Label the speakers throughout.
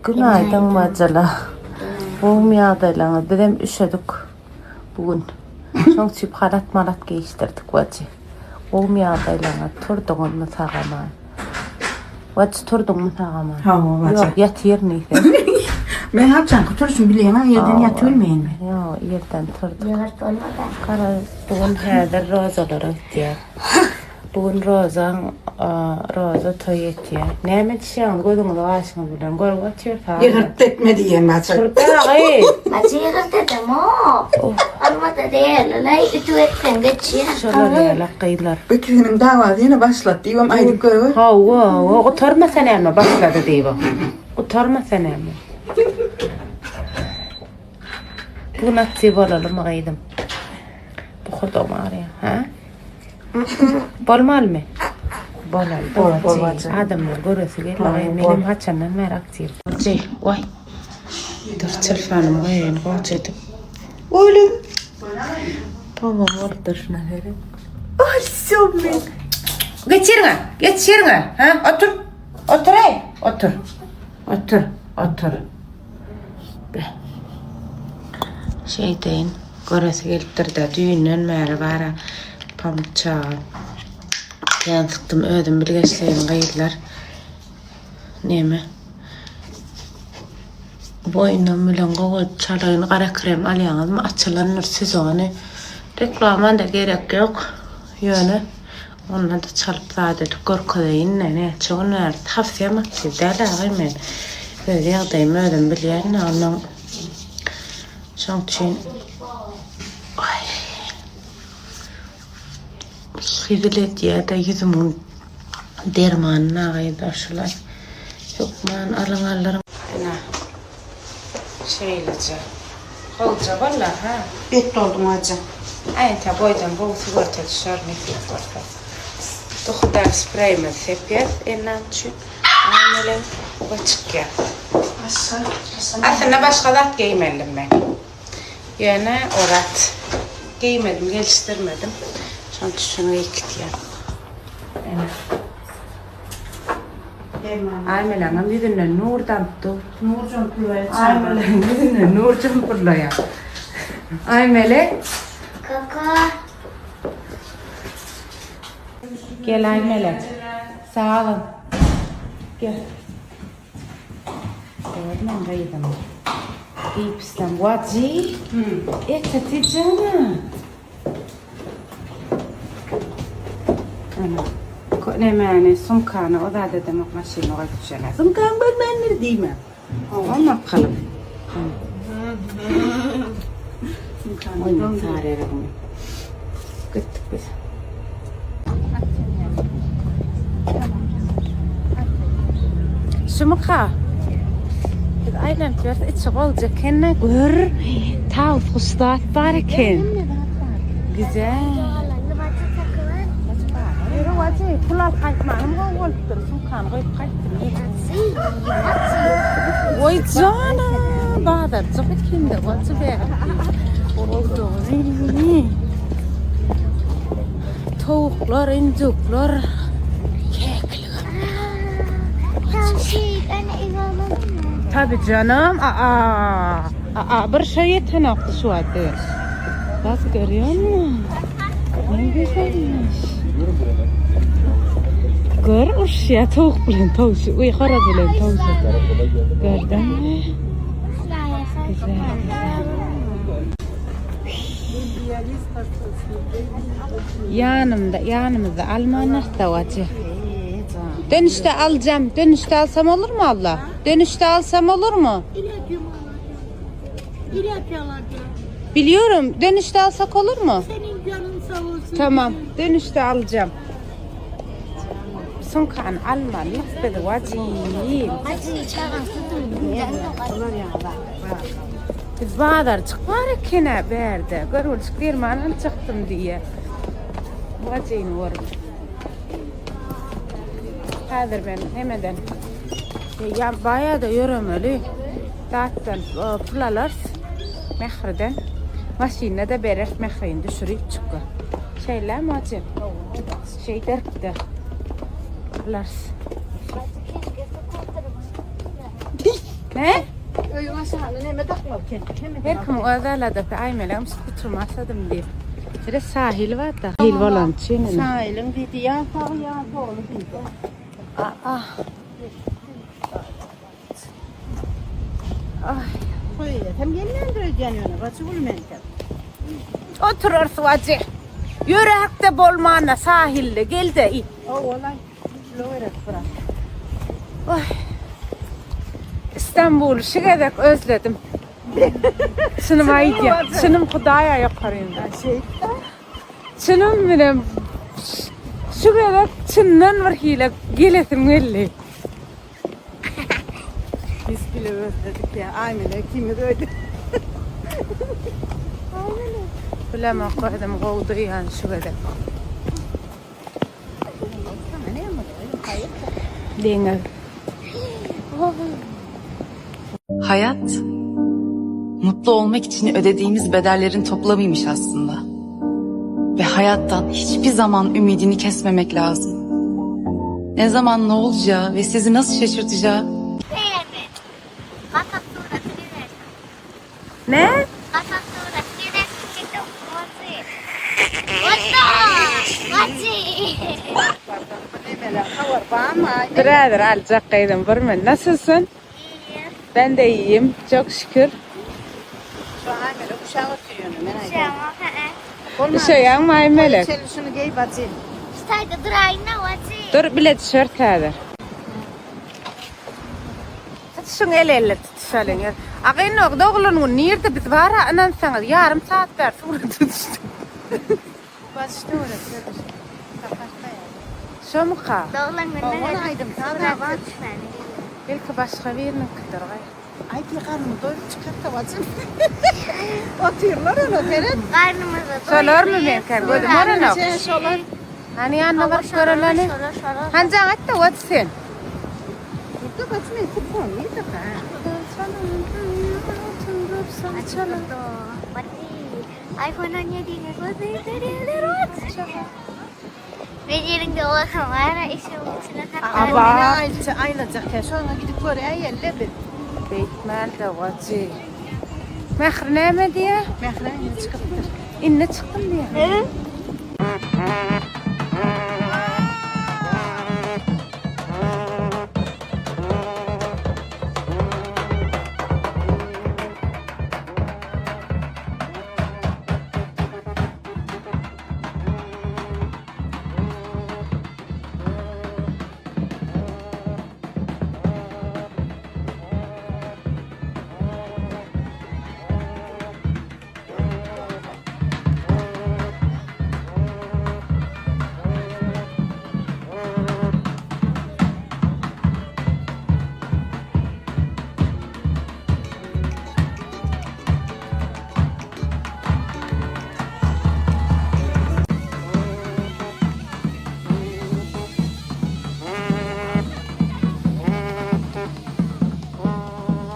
Speaker 1: Günaýdyň bajylar. Gowumy ýagdaýlaryňyz? Bizem üşedik bu gün. Şoň üçin halat malat geýişdirdik bajy. Gowumy ýagdaýlaryňyz? Turduňyzmy sag-aman? Bajy turduňmy sag-aman?
Speaker 2: Hawa bajy.
Speaker 1: Ýok, ýatyryn diýseň.
Speaker 2: Men haçanky turşum bilýäň-ä, ýerden ýatybilmeýän men.
Speaker 1: Ýok, ýerden turduk. Garaz, bu gün häzir rozalara gitýäs. Bu gün Rozaň Roza toý etýär. Näme edişýäňiz gözüňizi gaşyňyz bilen görüp otyrsa.
Speaker 2: Ýygyrt etme diýen bajy.
Speaker 1: Tur dagy.
Speaker 3: Bajy ýygyrt edemok. Almada däl-laý ütük etseň geçýär.
Speaker 1: Şolar ýaly gyzlar.
Speaker 2: Bu ikisiniň dawasy ýene başlady diýibem aýdyp görüň.
Speaker 1: Hawa, hawa, gutarmasa näme başlady diýibem. Gutarmasa näme. Bu gün aktiw bolalymy gyzym? Bokurdagyň agyrýar, hä? Bolmalymy? Bolaly.
Speaker 2: Bol, bol bajy.
Speaker 1: Adamlar göresi geldi. Menem haçandan bäri aktiw. Bajy, waý. Dur, telefonymy goýaýyn, gowja edip. Oýlum. Babam bolup durşuna seret. Ay men. Geç ýeriňe, geç ýeriňe. Ha, otur. Otur ey, otur. Otur, otur. Be. Şeýdeýin. Göresi gelipdir-dä, düýnden bäri bara pamyk çaga. Kän sykdym özüm bilgeşleýin gyzlar. Neme? Boýnum bilen gowy çalaýyn gara krem alýaňyzmy? Açylandyr sezony. Reklamada gerek ýok. Ýöne onda-da çalyp zat edip görkezeýin-dä. Näçe gün bäri tawsiýam aktiw däl agay men. Öz ýagdaýymy özüm bilýän-dä onnoň. Şoň üçin aý hezil edýär-de ýüzümiň dermanyny agay-da şulay. Hökman alyň aldyryň. Ine. Şeýleje. Gowja boldy ha.
Speaker 2: Bet bolduň ajy.
Speaker 1: Aýnta boýdan gowy surata düşer nesip bolsa. Duhudan spreýimizi sepýäs ennam üçin. Aýmelem we çykýas.
Speaker 2: Başga? Başga
Speaker 1: Aslynda başga zat geýmelidim men. Ýöne o zat geýmedim, gelişdirmedim. Şonuň üçin şuny geýip gitýän. Ene. Aýmeleňem ýüzünden nur damyp dur.
Speaker 2: Nur jompullaýar.
Speaker 1: Aýmeleň ýüzünden nur jompullaýar. Aýmele.
Speaker 3: Kaka.
Speaker 1: Gel Aýmele. Sag bol. Gel. Görmen gyzym. Diýipsem, wajy. Eteti jana. Ana. Nämäni, sumkany o zat edemok maşyna goýup düşene. Sumkaň görmändir diýme. Oňa bakalym. Oýnat saryrygyny. Gitdik biz. Şumyka? Biz aýlanyp ýörüs, içi goljak eken-de, gör, tawus guş zat bar eken. Güzel. Ýöre wajy, pul alyp gaýtmanym gowy bolupdyr, sumkany goýup gaýtdym. Oý jana, bazarjyk eken-de, wajy bäri. Gowdugyny. Towuklar, induklar, keklik. Tabi canım. Aa, aa bir şey yetenokdy şu wagtda. Bak görüyor musun? Ne güzelmiş. Gör uruşýar towuk bilen towşy, uý horaz bilen towşy. Gördüňmi? Güzel, güzel. Ýanymda, ýanymyzda alma narta wajy. Dönüşde aljam, dönüşde alsam olur mu abla? Dönüşde alsam olur mu? Biliyorum, dönüşte alsak olur mu?
Speaker 4: Senin canın sağ olsun.
Speaker 1: Tamam, dönüşde alacağım. Sumkany almaly biz wajyp. Biz bazarjyk bar eken-ä bärde. Görgüljik derman aljakdym diýýä. Wajyny görüp. Häzir men hemeden ýa baýa-da ýöremeli. Zatdan pul alarys. Mähriden. Maşynda-da bereris Mährini düşürip çykga. Şeýlemi wajyp? Şeýderikde alarys. Ne?
Speaker 2: Öýüň aşagyna neme dakmaly eken?
Speaker 1: Her kimiň öz aladasy Aýmelegem skuterymy alsadym diýip. Bire sahil bar-da. Sahil bolany üçin indi.
Speaker 2: Sahiliň diýdi, ýa sag ýa soly diýdi.
Speaker 1: Aa. Ay.
Speaker 2: Toý hem gelmändir öýdýän ýöne, baçy gül mende.
Speaker 1: Oturarys wajy. Ýöräkde bolmanda sahilde gel-de.
Speaker 2: Owalay, kilo gerek biraz.
Speaker 1: Oy. İstanbul'u şu gezek özledim. Çynym aýdýan. Çynym Hudaýa ýokarynda.
Speaker 2: Şeýtde.
Speaker 1: Çynym bilen şu gezek çyndan bir hile gelesim geldi.
Speaker 2: Biz bile özledik ya. Aymile ikimiz öyle.
Speaker 1: Bilemok özüm gowy duýýan şu gezek. Deňiz.
Speaker 4: Hayat, mutlu olmak için ödediğimiz bedellerin toplamıymış aslında. Ve hayattan hiçbir zaman ümidini kesmemek lazım. Ne zaman ne olacağı ve sizi nasıl şaşırtacağı
Speaker 3: Beğenmedim. Kapak suratı güzel.
Speaker 1: Ne?
Speaker 3: Kapak suratı güzel. Çektim. What's up? What's
Speaker 1: Birader aljak gyzym bir men. Nasılsın?
Speaker 3: İyiyim.
Speaker 1: Ben de iyiyim. Çok şükür.
Speaker 2: Şu Aymile uşağı oturuyor men
Speaker 3: Şey ama he.
Speaker 1: Üşeýäňmi Aýmelek?
Speaker 2: Şöyle şunu giy bacı.
Speaker 3: Stayda durayına what's
Speaker 1: Dur bile düşer täze. Tutuşuň el elle tutuşalyň. Agyn doglan gün nirde biz bara ynansaňyz ýarym saat bäri surata düşdük.
Speaker 2: Başta öğretiyor.
Speaker 1: Şomuka.
Speaker 3: Doğulan günler.
Speaker 2: Ona aýdym, saz var.
Speaker 1: Belki başga biriniňkidir gaý.
Speaker 2: Ay ki karnımı doyurup çıkart da bacım. Oturuyorlar onu seret.
Speaker 3: Karnımızı
Speaker 1: Şolar mı meňkä? Gözüm oranok.
Speaker 2: Şey, şolar.
Speaker 1: Hani ýanyna baryp göreleni. Hanjaň aýtdy, what sen?
Speaker 2: Burada bacım en telefon neydi ha?
Speaker 3: iPhone 17'ni gösterdiler. Becerinde olsam var ya işim içine
Speaker 1: Aba.
Speaker 2: Aba. Aylacak ya. Şuna gidip gör. Ay elle bir.
Speaker 1: Beýtmel-de wajy. Mähri näme diýýär?
Speaker 2: Mehrayla çıkıptır.
Speaker 1: Indi çykdym diýýär.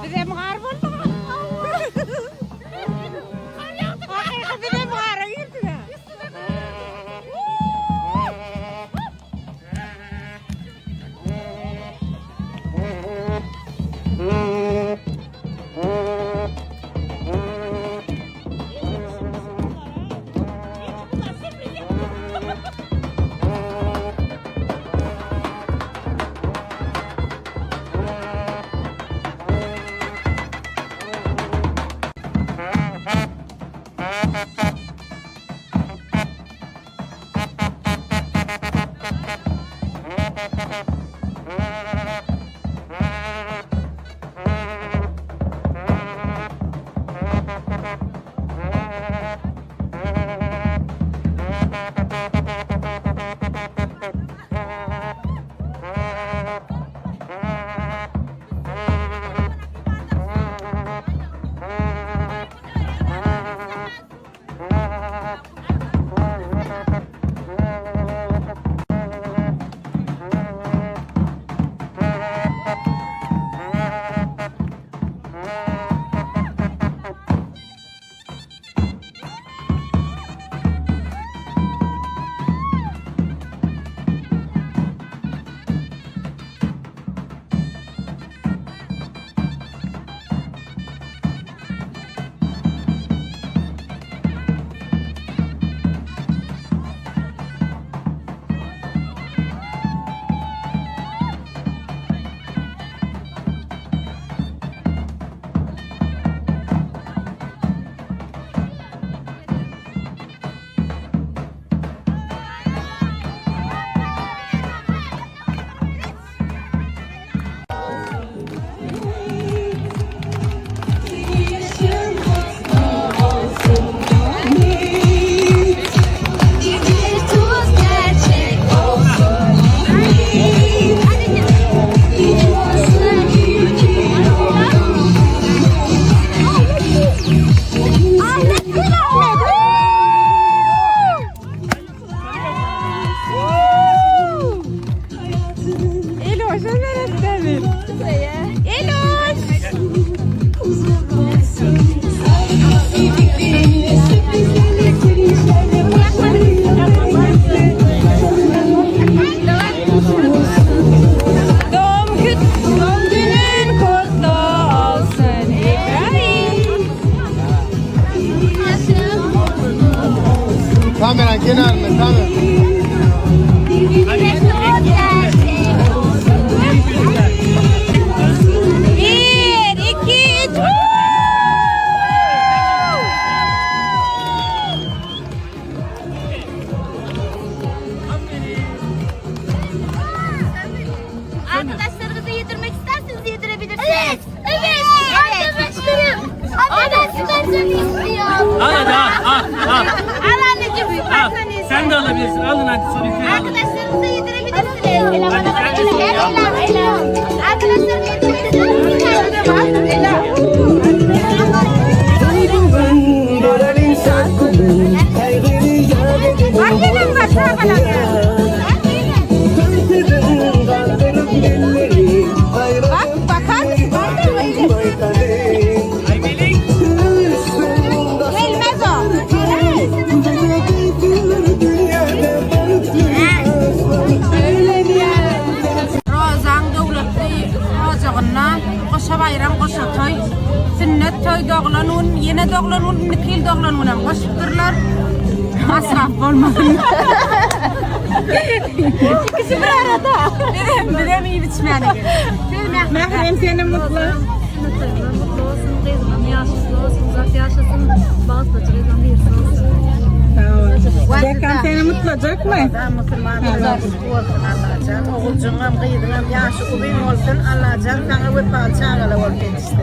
Speaker 1: Bizem gar boldy. Hakyky bizem gara girdi.
Speaker 5: Kameran kenarynda kamera.
Speaker 1: Bir, iki, üç.
Speaker 3: Arkadaşlarınıza yedirmek isterseniz yedirebilirsiniz. Evet. Evet. Arkadaşlarım. Anne ben süper istiyorum.
Speaker 6: Al hadi al al al.
Speaker 1: Al anneciğim süper
Speaker 6: al. Sen de alabilirsin. Alın hadi son iki alın.
Speaker 3: Arkadaşlarınıza yedirebilirsiniz. Ela bana bak. Ela Ela Ela. Arkadaşlarına yedirebilirsiniz. Ela.
Speaker 1: Annenin var Bak bakar mısın? Bakar mısın? Gelmez o. Rozan döwletli ojagynda goşa baýram, goşa toý, sünnet toý doglan gün, ýene doglan gün, indiki ýyl doglan günem goşupdyrlar. Masraf bolmasyn. İkisi bir arada. Bizem, bizem iýip içmäne gerek. Mährem seni mutlu.
Speaker 7: Mutlu olsun, gyzymyň ýaşysy bolsun, uzak ýaşasyn, bagtly jygydan birisi bolsun.
Speaker 1: Zekan seni mutlajak mı?
Speaker 2: Musulman olsun Allajan. Oguljyňam, gyzyňam ýaşy uzyn bolsun. Allajan saňa wepaly çagalar bolup ýetişsin.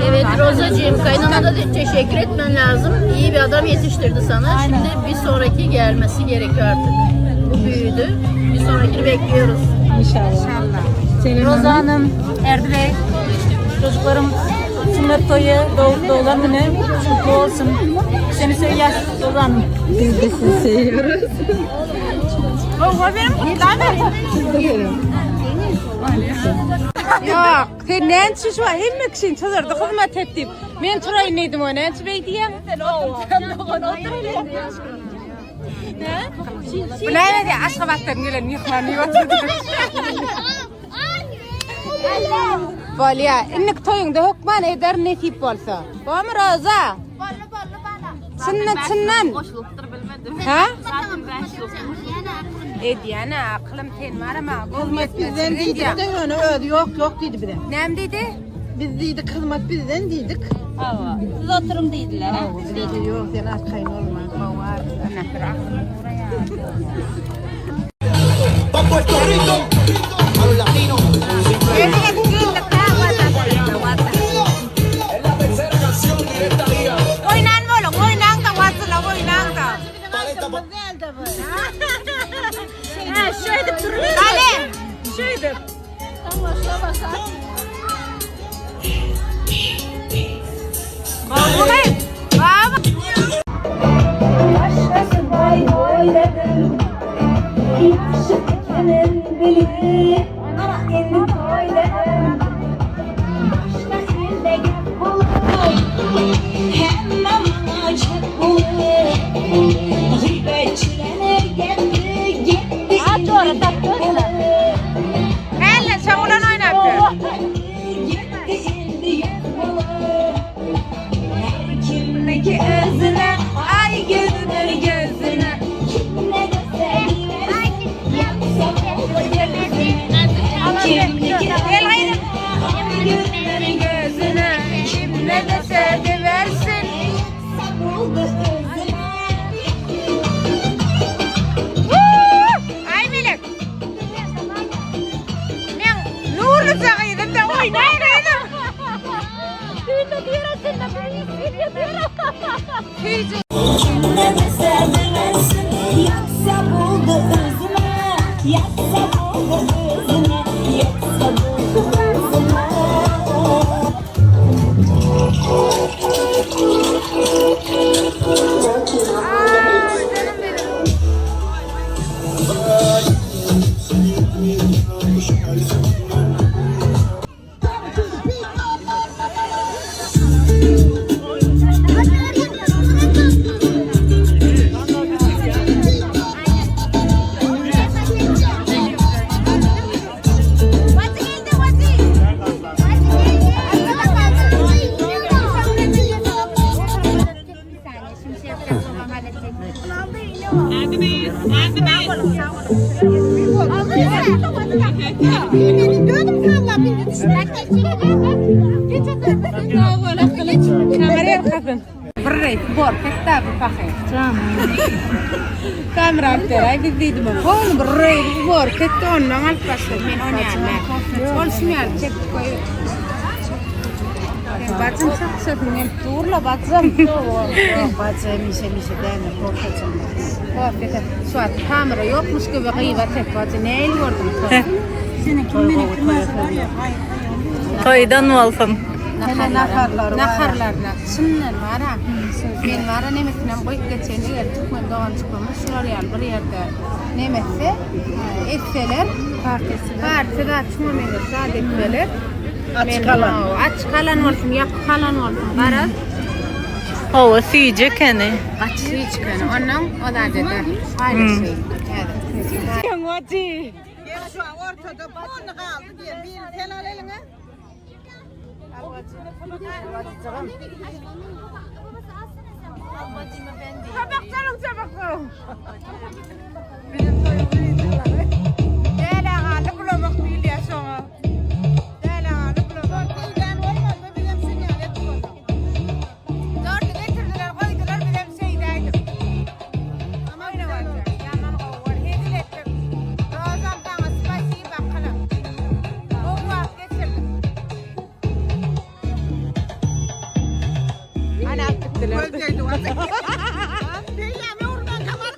Speaker 7: Evet Rozacığım, kaynana da teşekkür etmen lazım. İyi bir adam yetiştirdi sana. Şimdi bir sonraki gelmesi gerekiyor artık. Bu büyüdü. Bir sonrakini bekliyoruz.
Speaker 8: Roza Hanım, Erdi Bey, çocuklarım sünnet toyu, doğ, doğulan günü mutlu olsun. Seni seviyoruz Roza Hanım.
Speaker 1: Baba benim kutlarım. Yok, sen näçe şu hemme kişinin çözerdi hizmet etdim. Men turaýyn diýdim o näçe beý diýen. Bu näme diýe Aşgabatdan gelen myhman diýip oturdy. Bolýa, indik toýuňda hökman eder nesip bolsa. Bormy Roza?
Speaker 3: Bolly bolly bala.
Speaker 1: Çyndan çyndan.
Speaker 7: Boşluktur bilmedim.
Speaker 1: Ha?
Speaker 7: Zaten ben
Speaker 1: Edýän aklym sen barama.
Speaker 2: Hizmet bizden diýdik de ýöne özi ýok ýok diýdi bize.
Speaker 1: Näme diýdi?
Speaker 2: Biz diýdik hizmet bizden diýdik.
Speaker 8: Siz oturun diýdiler.
Speaker 2: Diýdi ýok sen arkaýyn bolma.
Speaker 5: Pa' Puerto Rico, a los latinos. Es la tercera canción directa liga.
Speaker 1: Oýnan boluň, oýnaň da wasyla oýnaň da.
Speaker 5: Paleta pa-
Speaker 1: Ha, şeýdip durun. Hadi. Şeýdip. Baba. Baba.
Speaker 9: Başkası bay oyladım Gitmişim bili Ama endi toyladım Başka elde gep bulup Hemme bana çek bulup Gıybetçiler geldi gitti
Speaker 1: At orada, tatlı. Helle sen ulan oynaptı.
Speaker 9: Gitti indi yek bulup Her kimdeki özüne Ay gözünür gözüne Kim ne dese diyesin Yapsa oldu gözüne Kimdeki
Speaker 1: Gel gaýry.
Speaker 9: Ay gözünür gözüne
Speaker 1: Kim ne dese deversin.
Speaker 9: Yapsa buldu özüne
Speaker 1: Ay Melek. Men nurly jagydym da oýnaýyn.
Speaker 9: Ne dese demesin Yaksa buldu özüme Yaksa buldu özüme Yaksa buldu özüme
Speaker 1: Bacım çakşasın gelip durla bacım.
Speaker 2: Bacı hemişe mişe däne korkacağım.
Speaker 1: Korkete. Şu an kamera yokmuş gibi gıybat et bacı. Neyi gördün?
Speaker 8: Toýdan bolsun.
Speaker 1: Naharlarına. Çyndan var ha. Men var ha nemesinem goýup geçen eger türkmen dogançyklarymyz şular ýaly bir ýerde nemetse etseler parti zat şuňa meňzeş zat etseler
Speaker 2: Açyk alan.
Speaker 1: Açyk alan bolsun, ýapyk alan bolsun garaz.
Speaker 8: Hawa süýji ekeni.
Speaker 1: Gaty süýji ekeni. Ondan o zat eder. Paýlaşyň.
Speaker 2: Gel şu an ortada pulny galdy diýen. Birini sen al eliňe.
Speaker 1: Däl bulamak diýilýär şoňa. Däl bulamak.
Speaker 2: Diýlen bolmasa bizem şuny ýaly edip bolmaz.
Speaker 1: Dördi getirdiler, goýdular, bizem şeýdäýdik. Aman Ýaman gowy bol, hezil etdik. Rozam saňa spasiba kylyp. Gowy wagt geçirdik. Ana alyp gitdiler.
Speaker 2: Göz değdi bacı. Beýläme urman kamar.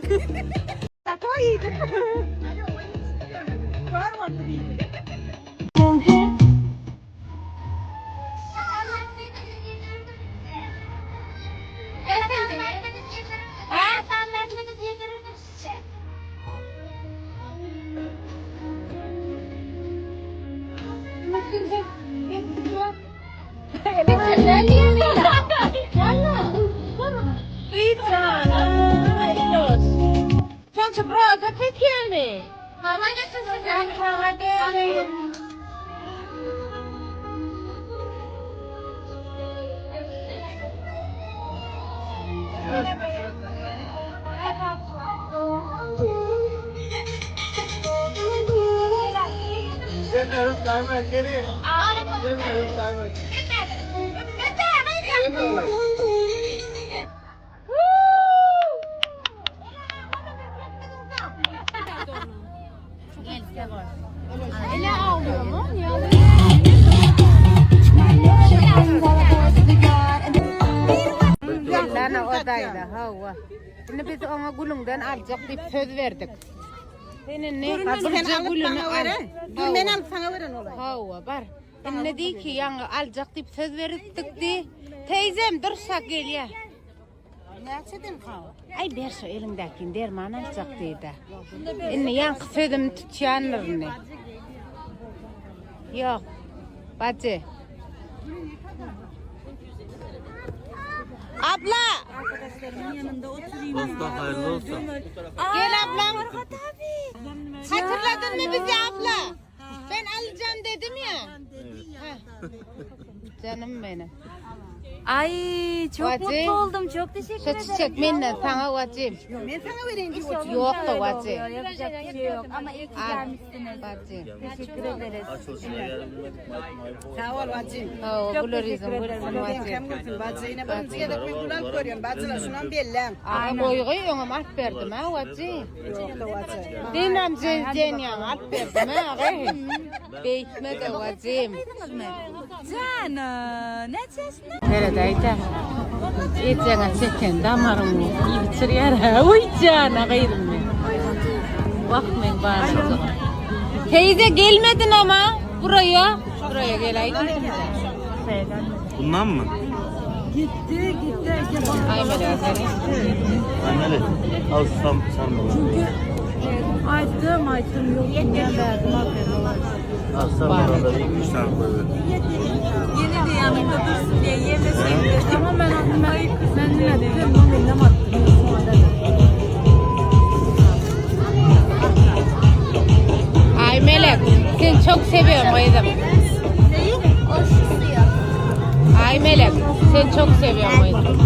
Speaker 2: Var boldy diýdi. Lana odayda hawa. Indi biz oňa gülüňden aljak diýip söz berdik. Sen indi Sen alyp
Speaker 1: gülüni
Speaker 2: sana
Speaker 1: al.
Speaker 2: veren. Dur men alyp sana veren olay.
Speaker 1: Hawa bar. Indi diý ki ýaňy aljak diýip söz berdik diý. Teyzem dursa gelýär.
Speaker 2: Näçeden hawa?
Speaker 1: Ay ber şu eliňdäkini derman aljak diýdi. Indi ýaňky sözüm tutýandyr indi. Ýok. Bacı. Abla.
Speaker 6: Usta hayırlı olsun.
Speaker 1: Gel ablam. Hatırladın mı bizi abla? Ben alacağım dedim ya. Heh. Canım benim.
Speaker 8: Ay çok
Speaker 1: Bacı.
Speaker 8: mutlu oldum. Çok teşekkür
Speaker 1: Şu
Speaker 8: ederim.
Speaker 1: çiçek menden sana vacim.
Speaker 2: Men sana vereyim diyor.
Speaker 1: Yok da vacim.
Speaker 8: Yapacak bir şey yok ama iyi ki
Speaker 1: Al.
Speaker 8: gelmişsiniz.
Speaker 1: Vacim.
Speaker 8: Teşekkür ederiz.
Speaker 6: Açılışına geldim.
Speaker 2: Sağ ol bacım.
Speaker 1: Ha,
Speaker 8: Çok
Speaker 1: güler
Speaker 8: teşekkür
Speaker 1: yüzüm
Speaker 8: ederim.
Speaker 1: gülsün vacim.
Speaker 2: Hem gülsün bacı. Yine birinci gezek men gül alyp görýän. Bacılar şunam bellän.
Speaker 1: Aga goýgy öňüm alyp berdim ha vacim.
Speaker 2: Ýok da bacı.
Speaker 1: Dinam jenyan alyp berdim ha aga. Beýtme de vacim.
Speaker 8: Canım ne çeşitli?
Speaker 1: Neredeydi? Ejene çeken damarım içirýär. Oý jana gyzym men. Wah men barym. Teyze gelmedin ama buraya. Buraya gel ay.
Speaker 6: Bundan mı?
Speaker 1: Ay melek seni.
Speaker 6: Anne Al sam sarma.
Speaker 8: Ayttım ayttım yok. Ben verdim aferin.
Speaker 6: Al sarma da bir iki üç tane koy. ver.
Speaker 8: Yine de yanında dursun diye yemesek de. Tamam ben attım. Hayır kız ben de dedim. Ben attım.
Speaker 1: Ay melek seni çok seviyorum kızım. Ay melek seni çok seviyorum kızım.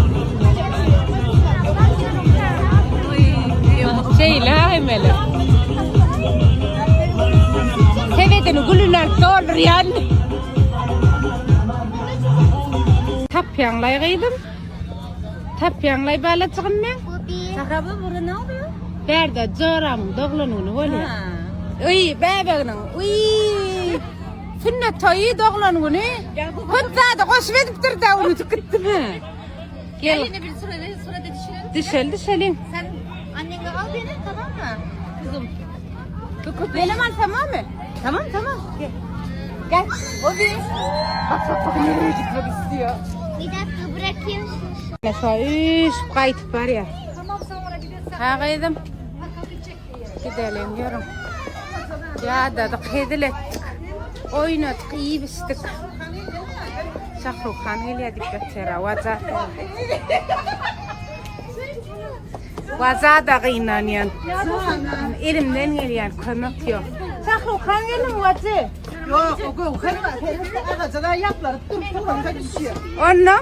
Speaker 1: Şeyle. Aý Melek. Sebedini gülüne alyp doldurýan. Tapýaňlaý gyzym. Tapýaňlaý balajygym meň.
Speaker 8: Sahra abla burada ne oluyor?
Speaker 1: Bärde joramyň doglan güni bolýar. Uý, bäbeginiň. Uý. Sünnet toýy doglan güni. Köp zady goşup edipdir da unutup gitdim. Gel.
Speaker 3: Yine bir surete, surete düşelim.
Speaker 1: Düşeli düşeliň.
Speaker 3: Sen annenle al beni tamam mı? Kızım.
Speaker 1: Menem alsam mı? Tamam tamam. Gel. Gel. O bir. Bak bak bak nereye gitmek istiyor.
Speaker 3: Bir dakika bırakayım şunu.
Speaker 1: Mesela üş gaýtyp barýar.
Speaker 8: Tamam sonra gidersen.
Speaker 1: Ha gyzym. Gidelim ýörüň. Ýadadyk, hezil etdik. Oýnadyk, iýip içdik. Şahrukhan gelýär diýip ýatyr. Waja. Waja da gynanýan. Elimden gelýän kömek ýok. Şahrukhan geldim Wajy.
Speaker 2: Yok o göwher bar. Agaja da ýaplaryp durup surata düşýär.
Speaker 1: Onda?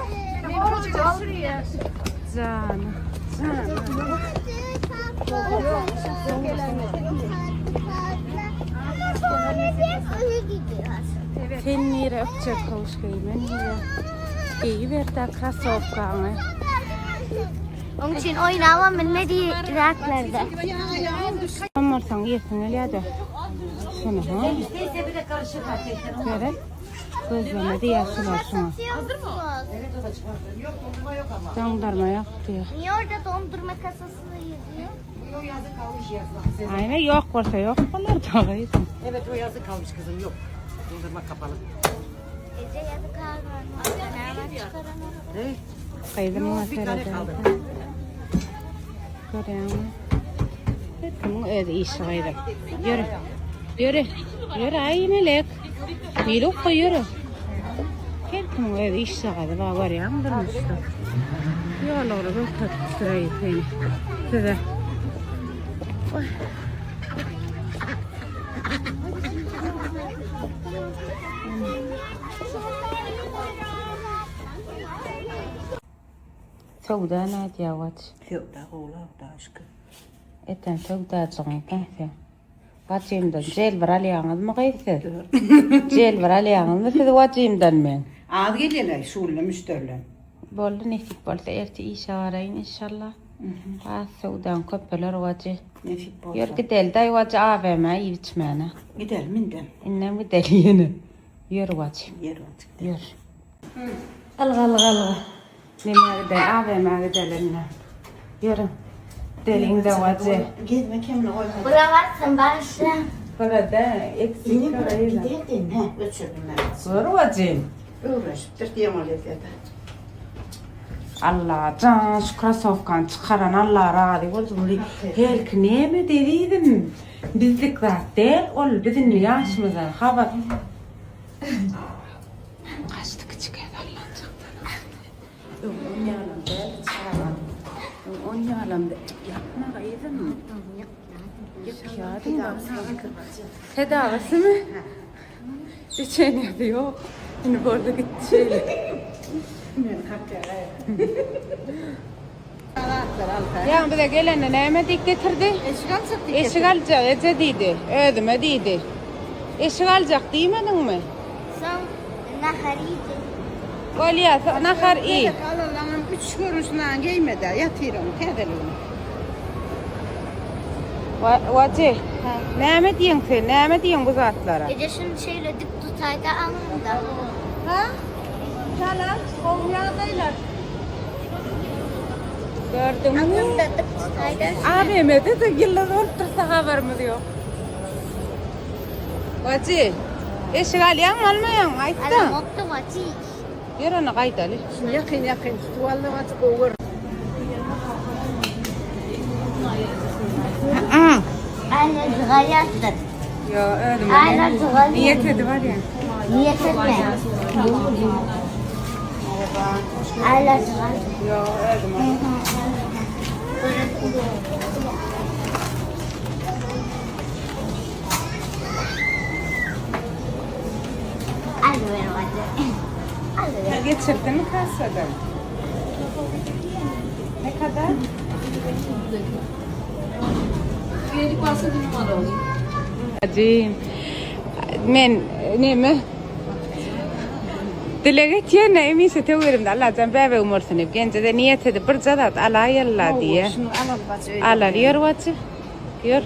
Speaker 1: Jana. Jana.
Speaker 3: Ama sonra biz öyle gidiyoruz.
Speaker 1: Sen nire öpjek kowuş geýmen nire? Geýiber-dä krossowkaňy.
Speaker 3: Onun için oynamam bilmediği rahatlarda.
Speaker 1: Sen bolsaň iýesiň gelýär-de. Şuny ha. Gerek. Gözleme diýýär şular şuňa.
Speaker 3: Satıyor musunuz?
Speaker 1: Doňdurma ýok diýýär.
Speaker 3: Niye orada dondurma kasasını yazıyor?
Speaker 1: Aýna ýok bolsa ýok bolar dagy.
Speaker 2: Evet o yazı kalmış kızım yok. Dondurma kapalı.
Speaker 3: Ece yazı kalmamış. Ben hemen çıkaramam.
Speaker 2: Ne?
Speaker 1: Gyzym muňa
Speaker 2: Bir tane
Speaker 1: sereder.
Speaker 2: kaldı.
Speaker 1: Görýäňmi? Her kimiň öz işi gyzym. Ýörü. Ýörü. Ýörü aý Melek. Milukka ýörü. Her kimiň öz iş jagazy bar görýäňmi durmuşda. Ýol ugry görkezip duraýyn seni. Size. Oý. Söwda nädýär waç?
Speaker 2: Söwda gowlap da şükür.
Speaker 1: Eten söwdajygyň sen. Wajymdan jelbir alýaňyzmy gyz siz? Jelbir alýaňyzmy siz wajymdan men?
Speaker 2: Az gelýärler şulla müşderiler.
Speaker 1: Boldy nesip bolsa erte işe baraýyn inşallah. Az söwdaň köpeler wajy.
Speaker 2: Nesip bolsa.
Speaker 1: Ýör gideli daý wajy AVM-ä iýip içmäne.
Speaker 2: Gidelim indem.
Speaker 1: Indem gideli ýene. Ýör wajy.
Speaker 2: Ýer wajy.
Speaker 1: Ýör. Ylga ylga ylga. Nämä gideli AVM-ä gideli indi. Ýörüň. Gideliň de wajy.
Speaker 2: Gezme kemini goýma.
Speaker 3: Bulamazsın başla.
Speaker 1: Burada eksik
Speaker 2: Gidelim he öçürdüm ben.
Speaker 1: Gör wajy.
Speaker 2: Öwrenişipdir diýen ol ýerde.
Speaker 1: Allah can şu krasowkany çykaran Allah razy bolsun. Belki näme dediydim. Bizlik zat däl ol biz indi ýaşymyzdan habar. Kaçtı kiçik ev sallançakdan. Öň on ýalam däl çagam. Öň on ýalam däl. Ýapma gyzym. Ýykýadyň da. Tedawisi mi? Geçen ýazy ýok. Indi boldy gitdi şeýle. Ýaňy bize gelende näme diýip getirdi?
Speaker 2: Eşik aljak diýip.
Speaker 1: Eşik aljak eje diýdi. Özüme diýdi. Eşik aljak diýmediňmi?
Speaker 3: Son nahar yiyecek.
Speaker 1: Bolýa, so- nahar iý.
Speaker 2: Alanlaryň üç görnüşinden geýmedi, ýatyryn täzeligini.
Speaker 1: Wa- Wajy, näme diýiň sen? Näme diýiň bu zatlara?
Speaker 3: Ece şunu şöyle dik tutayda alın da.
Speaker 2: Ha? Salam, gowy ýagdaýlar.
Speaker 1: Gördüňmi?
Speaker 3: Alın da dik tutayda.
Speaker 1: AVM'de de ýyllar bolup dursa habarymyz ýok. Wajy, eşik alýaňmy, almaýaňmy? Aýtda.
Speaker 3: Alam oktu vaçı.
Speaker 1: Ýör ony gaýdaly.
Speaker 2: Şunu ýakyn ýakyn tutup aldy, açyk gowy gör.
Speaker 3: Anne zıgayattın.
Speaker 1: Ýo, özüm.
Speaker 3: Aynen zıgayattın.
Speaker 1: Niýet edip alýan.
Speaker 3: Niyet etme. Aynen zıgayattın.
Speaker 1: Ýo, özüm.
Speaker 3: Al ver hadi. Al ver.
Speaker 1: Geçirdin mi kassadan? Ne kadar? Hajy, men neme dileg etýän hemişe töwerimde Allajan bäbegim bolsun diýip. Genje-de niýet edip birje zat alaýylla diýe.
Speaker 2: Şuny alaly bajy öýde.
Speaker 1: Alaly ýör bajy. Ýör.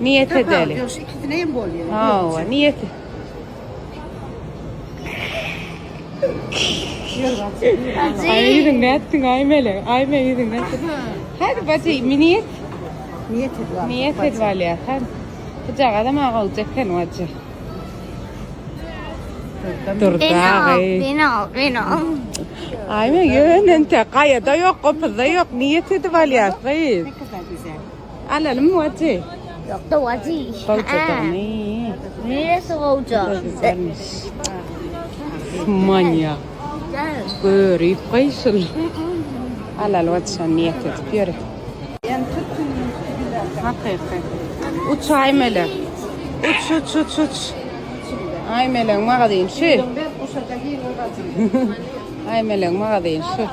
Speaker 1: Niýet edeli.
Speaker 2: Ýok, şu ikisine hem bolýar.
Speaker 1: Hawa, niýet. Aý ýüzüň nätdiň aý melek. Aý men ýüzüň nätdiň. Hadi bajy niýet.
Speaker 2: Niýet edip al.
Speaker 1: Niýet edip alýar. Hadi. Bujagazam a gowja eken bajy. Dur dagy.
Speaker 3: Beni al, beni al.
Speaker 1: Aý men ýöne entek gaýada ýok, gopuzda ýok. Niýet edip alýar gyz.
Speaker 2: Ne kadar güzel.
Speaker 1: Alalymy bajy?
Speaker 3: Yok da vacı.
Speaker 1: Gowjadygyny.
Speaker 3: Neresi gowja?
Speaker 1: Güzelmiş. Manyak.
Speaker 3: Güzel.
Speaker 1: Görüp gyşyl. Alaly bajy şony niýet edip ýöri. Hakyky. Uç Aýmelek. Uç uç uç uç. Aýmelegiň magazyny şu. Aýmelegiň magazyny şu.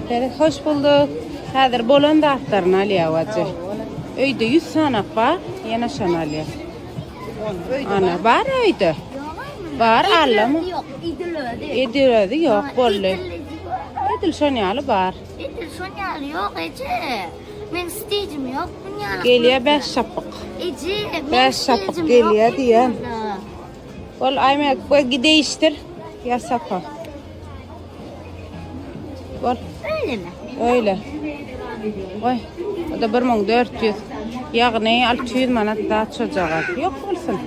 Speaker 1: Seret hoş bulduk. Häzir bolan zatlaryny alýar bajy. Öýde 100 sanak bar, ýene şony alýar. Ana bar öýde. Bar allamy?
Speaker 3: Yok, idil ödi.
Speaker 1: Edil özi ýok boldy. Edil şon ýaly bar.
Speaker 3: Edil şon ýaly ýok eje. Men stejim ýok bunun ýaly.
Speaker 1: Gelýär 5 şapyk.
Speaker 3: Eje, men
Speaker 1: Bäş şapyk
Speaker 3: stejim
Speaker 1: gelýär
Speaker 3: ýok
Speaker 1: diýen.
Speaker 3: bunun.
Speaker 1: Bol Aýmek bu gideýişdir. Ýa sapa. Bol.
Speaker 3: Öyle mi?
Speaker 1: Öyle. Goý. O da 1400. Ýagny 600 manat zat çojaga. Ýok bolsun.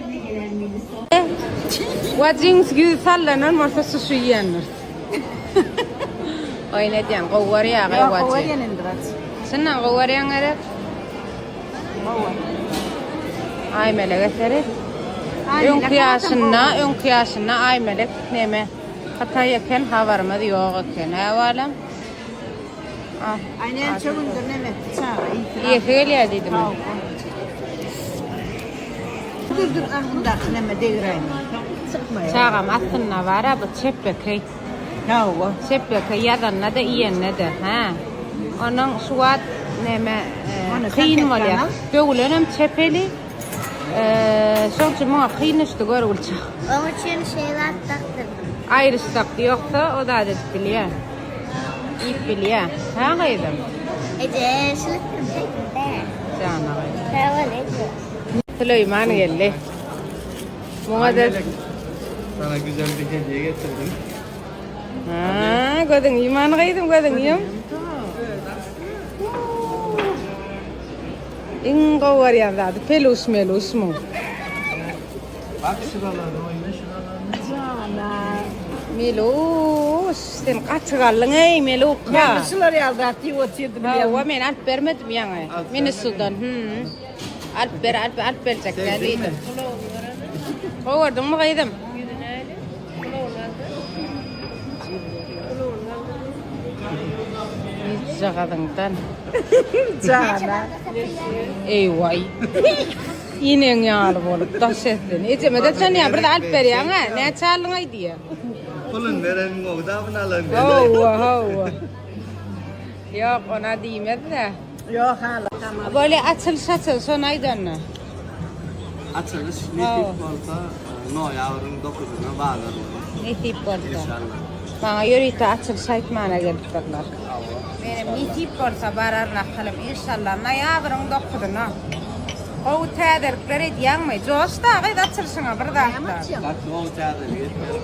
Speaker 1: Wajyň ýüzi sallanan bolsa suşi iýendir. Oý ne diýen, gowy görýär
Speaker 2: Ýok,
Speaker 1: wajy.
Speaker 2: gowy görýän indi bajy.
Speaker 1: Şundan gowy görýän gerek. Aýmelege seret. Öňki ýaşynda, öňki ýaşynda Aýmelek neme Hytaý eken habarymyz ýok eken. Hä balam? Ah.
Speaker 2: Aý näçe gündür neme etdi çaga iýsin.
Speaker 1: Iýesi gelýär diýdimi?
Speaker 2: Dur dur agzyndaky neme degiräýme. Çykmaýar.
Speaker 1: Çagam aslynda bar-a bu çepbekeý.
Speaker 2: Hawa.
Speaker 1: Çepbekeý ýazanda-da iýende-de, hä. Onuň şu wagt neme
Speaker 2: Ony
Speaker 1: kyn
Speaker 2: salfetkaňa
Speaker 1: bolýar.
Speaker 2: al.
Speaker 1: Döwülenem çep eli. Şoň üçin muňa kyn düşdi görgül çag.
Speaker 3: Oň üçin şey zat dakdyrdım.
Speaker 1: Aýryşsak ýoksa o zat edip bilýär. Iýip bilýär. Hä gyzym?
Speaker 3: Eje, şuny çekdim-de.
Speaker 1: Jana gyzym.
Speaker 3: Sag bol eje.
Speaker 1: Süleýman geldi. Muňa da
Speaker 6: Sana güzel bir hediye getirdim.
Speaker 1: Ha, gözüň ýuman gyzym, gözüň ýum. Iň gowy görýän zady peluş meluş mu?
Speaker 6: Bak şuralarını oyna şuralarını.
Speaker 1: Meluş, sen gaty galdyň eý Meluka.
Speaker 2: Men şular ýaly zat diýip otyrdy bilýän.
Speaker 1: Hawa, men alyp bermedim ýaňy. Minisudan. Hü. Alyp ber, alyp, alyp berjek däl diýdim. Gowy gördüňmi gyzym? Ýüzjagazyňdan.
Speaker 2: Jana.
Speaker 1: Eý-waý. Ineň ýaly bolup daş etsin. Ejeme-de çanýa bir zat alyp berýäň-ä. Näçe aldyň-aý diýýä.
Speaker 6: Pulun berenim gowy da bunu alan.
Speaker 1: Hawa, hawa. Ýok, ona diýmez-de.
Speaker 2: Ýok hala.
Speaker 1: Bolýa açylyş açylyş şony aýt onda.
Speaker 6: Açylyş nesip bolsa noýabryň dokuzyna bazar bolar.
Speaker 1: Nesip bolsa.
Speaker 6: Inşallah.
Speaker 1: Maňa ýörite açylyş aýtmana gelipdirler. Menem nesip bolsa bararyn akylym inşallah noýabryň dokuzyna. Gowy täzelikler edýäňmi? Joş da gyz açylyşyňa bir zatda.
Speaker 6: Gaty gowy täzelik etýäs.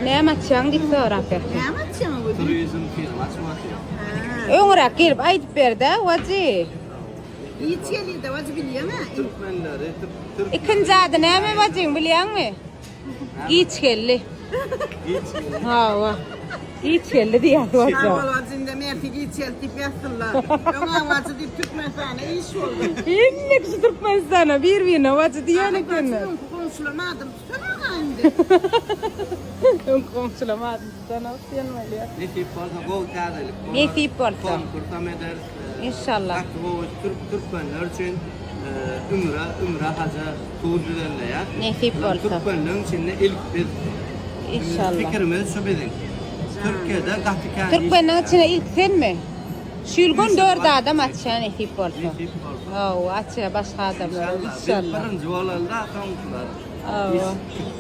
Speaker 1: Näme açýaň diýip sorap ýatyr.
Speaker 2: Näme açýaň özi?
Speaker 6: Turizm firma açmak.
Speaker 1: Öňräk gelip aýdyp ber-dä, Wajy.
Speaker 2: Hiç gelýär-de Wajy bilýäň-ä.
Speaker 6: Türkmenleri, türk
Speaker 1: Ikinji ady näme Wajyň bilýäňmi? Giç geldi.
Speaker 6: Giç geldi.
Speaker 1: Hawa. Giç geldi diýýär Wajy.
Speaker 2: Sag bol Wajy indi merki giç geldi diýip ýazsynlar. Öňem Wajy diýip Türkmenistana iş boldy.
Speaker 1: Hemme kişi Türkmenistana bir-birine Wajy diýen ekenler.
Speaker 2: Öňki goňşulam adyny tutanok-a indi.
Speaker 1: Öňki goňşulam adyny tutanok diýen bolýar.
Speaker 6: Nesip bolsa gowy täzelik bolar.
Speaker 1: Nesip bolsa.
Speaker 6: Konkursam ederis.
Speaker 1: Inşallah.
Speaker 6: Gaty gowy türk türkmenler üçin ümre ümre haja tur düzenleýär.
Speaker 1: Nesip bolsa.
Speaker 6: Türkmenleň içinde ilk biz.
Speaker 1: Inşallah.
Speaker 6: Pikirimiz şu biziň. Türkiýede gaty kän.
Speaker 1: Türkmenleň içinde ilk senmi? Şu ýyl gün 4 adam açýar nesip bolsa.
Speaker 6: Nesip bolsa.
Speaker 1: Hawa, açýar başga adamlar.
Speaker 6: Inşallah. Biz
Speaker 1: Inşallah.
Speaker 6: birinji bolaly-da soňkular.
Speaker 1: Hawa.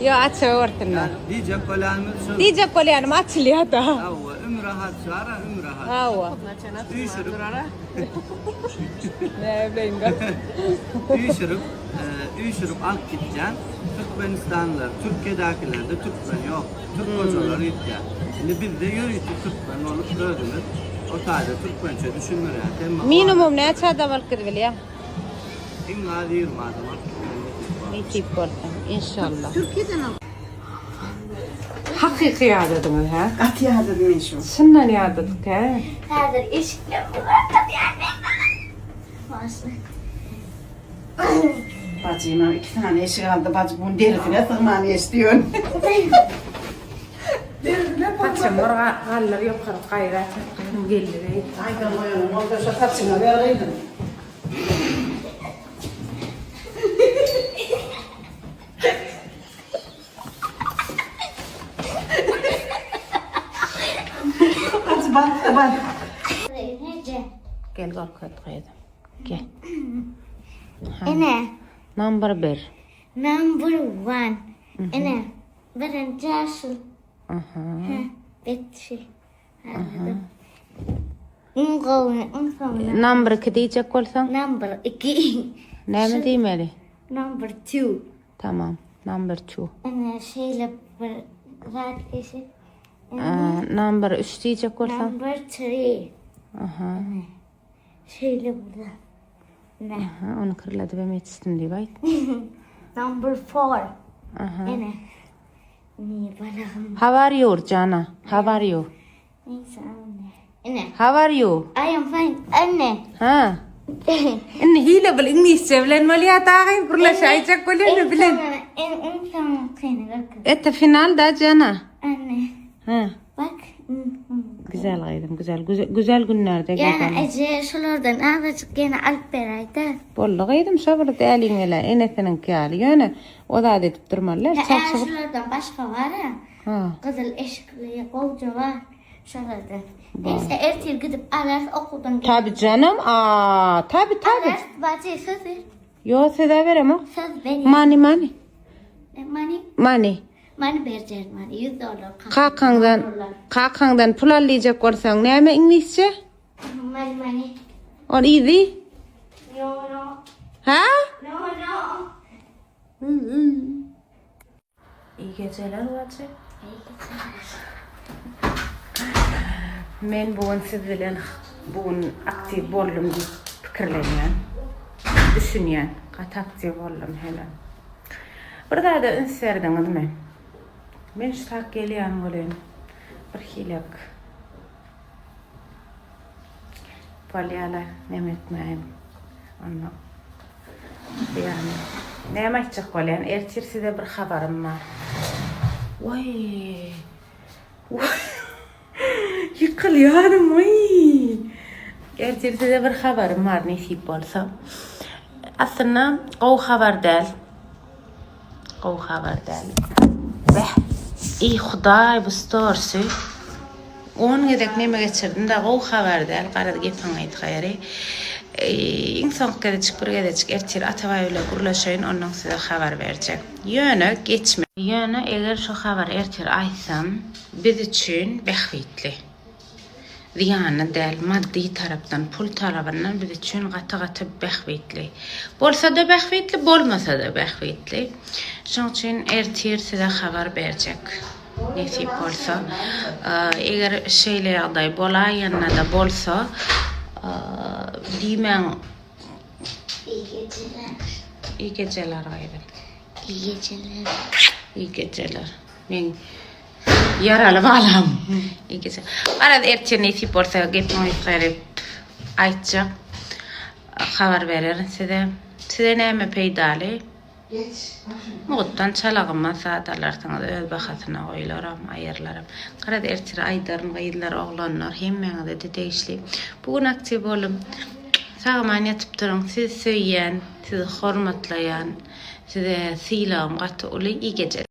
Speaker 1: Ýok, açawersinler.
Speaker 6: Diýjek bolýanymyz şu.
Speaker 1: Diýjek bolýanym açylýar-da.
Speaker 6: Hawa, ümre haç bar-a, ümre haç.
Speaker 1: Hawa.
Speaker 6: Üýşürip.
Speaker 1: Näme bileýin-dä.
Speaker 6: Üýşürip, üýşürip alyp gitýän türkmenistanlylar, Türkiýedäkilerde türkmen ýok. Türk gojalar gitýär. Indi bizde ýörite türkmen bolup özümiz o taýda türkmençe düşündirýäs. Hemme
Speaker 1: Minimum näçe adam alyp gidibilýär?
Speaker 6: Iň az 20 adam alyp gitmeli nesip bolsa.
Speaker 1: Nesip bolsa. Inşallah. Türkiýeden al. Hakyky ýadadyňyz hä?
Speaker 2: Gaty ýadadym men şu.
Speaker 1: Çyndan ýadadyk hä?
Speaker 3: Häzir eşikler
Speaker 2: Bajymam iki sany eşik aldy. Bajy bunu derisine sygman geçdi ýön. Derisine
Speaker 1: Saçyň bir galdyr ýokary gaýrat et gyzym geldi.
Speaker 2: Aýdan goýanyň bolsa şo saçyňa ber gyzym. Hadi bak bak.
Speaker 1: Gel gorkut gyzym. Gel.
Speaker 3: Ene.
Speaker 1: Number 1.
Speaker 3: Number one. Ene. Birinci aşıl.
Speaker 1: Aha.
Speaker 3: Betşi. Iň gowy, iň soňuna.
Speaker 1: Number 2 diýjek bolsaň?
Speaker 3: Number 2.
Speaker 1: Näme diýmeli?
Speaker 3: Number 2.
Speaker 1: Tamam. Number 2.
Speaker 3: Ene şeýle bir zat eşit.
Speaker 1: Number 3 diýjek bolsaň?
Speaker 3: Number 3.
Speaker 1: Aha.
Speaker 3: Şeýle bir zat. Ene.
Speaker 1: Aha, ony kyrladyp hem ýetişdim diýip aýt.
Speaker 3: Number 4.
Speaker 1: Aha.
Speaker 3: Ene. Ne balagym.
Speaker 1: How are you, Jana? How are you?
Speaker 3: Neyse anne. Ene.
Speaker 1: How are you?
Speaker 3: I am fine. Anne.
Speaker 1: Ha. Indi hile bil iňlisçe bilen bolýar dagy gürleşäýjek bolýan bilen.
Speaker 3: En en soňkyny görkez.
Speaker 1: Ete final da Jana.
Speaker 3: Anne.
Speaker 1: Ha.
Speaker 3: Bak.
Speaker 1: Güzel gyzym, güzel. Güzel, güzel günlerde
Speaker 3: Ýa
Speaker 1: gezelim.
Speaker 3: eje şulardan azajyk ýene alyp beräýdä.
Speaker 1: Boldy gyzym, şo bir däliň bile enesiniňki ýaly. Ýöne o zat edip durmalylar.
Speaker 3: Ä
Speaker 1: Çalşyp.
Speaker 3: şulardan başga bar ya.
Speaker 1: Ha.
Speaker 3: Gyzyl eşikli gowja bar. Şulardan. Neyse ertir gidip alarys okuwdan gelip.
Speaker 1: Tabi canım. Aa, tabi tabi.
Speaker 3: Alarys bacı söz ver.
Speaker 1: Yo söze veremok.
Speaker 3: Söz ver.
Speaker 1: Money money.
Speaker 3: Money.
Speaker 1: Money.
Speaker 3: Money berjek money. 100 dolar.
Speaker 1: Kakaňdan kakaňdan pul al diýjek bolsaň näme iňlisçe?
Speaker 3: Money money.
Speaker 1: Ol easy.
Speaker 3: No no.
Speaker 1: Ha?
Speaker 3: No no.
Speaker 1: İyi geceler bacı. Men bu gün siz bilen bu gün aktiw boldum diýip pikirlenýän. Düşünýän. Gaty aktiw boldum hele. Bir zada üns berdiňizmi? Men şu tak gelýän welin bir hilek bolýala neme etmäýin. Onda ýagny näme aýtjak bolýan? Ertir size bir habarym bar. Waý. Waý. Ýykylýarym waý. Ertir size bir habarym bar nesip bolsa. Aslynda gowy habar däl. Gowy habar däl. Beh. Eý Hudaý bu storsy. On gezek neme geçirdim-de gowy habar däl. Garaz gepiň gysga ýeri. Iň soňky gezejik bir gezejik ertir Atabaý bilen gürleşeýin ondan size habar berjek. Ýöne geçme. Ýöne eger şu habary ertir aýtsam biz üçin bähbitli. Zyýanly däl, maddy tarapdan, pul tarabyndan biz üçin gaty-gaty bähbitli. Bolsa-da bähbitli, bolmasa-da bähbitli. Şoň üçin ertir size habar berjek. Nesip bolsa. Eger şeýle ýagdaý bolaýanda-da bolsa, diýmäň.
Speaker 3: İyi geceler.
Speaker 1: Iyi geceler gyzym.
Speaker 3: İyi geceler.
Speaker 1: Iyi geceler. Men ýaraly balam. İyi geceler. Garaz ertir nesip bolsa gepiň gysga aýtjak. Habar bererin size. Size näme peýdaly? Mugtdan çalagymaz zat alarsyňyz öz bahasyna goýularam aýyrlaram. Garaz ertir aýdaryn gyzlar oglanlar hemmäňizede degişli. Bu gün aktiw boluň. Sag-aman ýatyp duruň. Sizi söýýän, sizi hormatlaýan, size sylagym gaty uly. Iyi geceler.